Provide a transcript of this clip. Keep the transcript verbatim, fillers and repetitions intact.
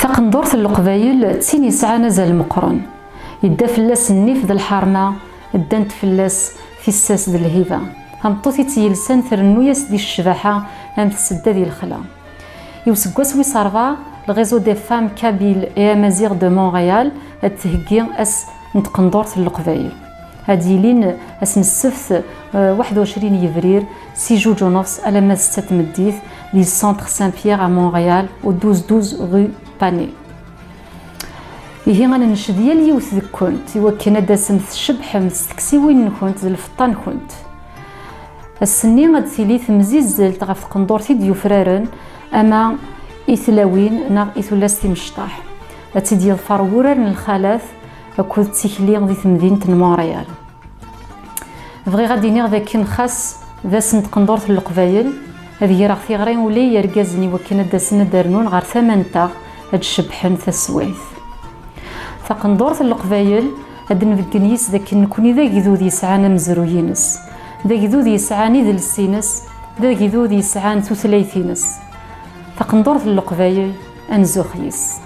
Taqendurt n Leqbayel d tin yesɛan azal meqqren. Yedda fell-as nnif d lḥerma, ddant fell-as tissas d lhiba. Tameṭṭut i tt-yelsan trennu-yas di ccbaḥa am tsedda di lexla. I useggas wis ṛebɛa, le Réseau des Femmes Kabyles et Amaziɣ de Montréal ad d-theggi ass n tqendurt n Leqbayel. Ad d-yilin ass n ssebt, eh, waḥed u ɛecrin yebrir, si juj u nofs alamma d setta tmeddit, di Centre Saint-Pierre à Montréal, au douze douze rue Panet. Ihi, ad nenced yal yiwet deg-kent i wakken ad d-tasemt tcebḥemt s teksiwin-nkent d lfeṭṭa-nkent. Ass-nni ad tili temzizzelt ɣef tqendurt i d-yufraren, ama i tlawin neɣ i tullas timecṭaḥ. Ad tt-id-yeḍfer wurar n lxalat akked tikli di temdint n Montréal. Bɣiɣ ad d-iniɣ dakken xas d ass n tqendurt n Leqbayel, ad greɣ tiɣri ula i yergazen i wakken ad d-asen ad d-rnun ɣer tama-nteɣ, ad d-cebbḥen taswayt. Taqendurt n Leqbayel, ad d-nbeggen yis dakken nekni d agdud yesɛan amezruy-ines, d agdud yesɛan idles-ines, d agdud yesɛan tutlayt-ines. Taqendurt n Leqbayel, ad nzux yis.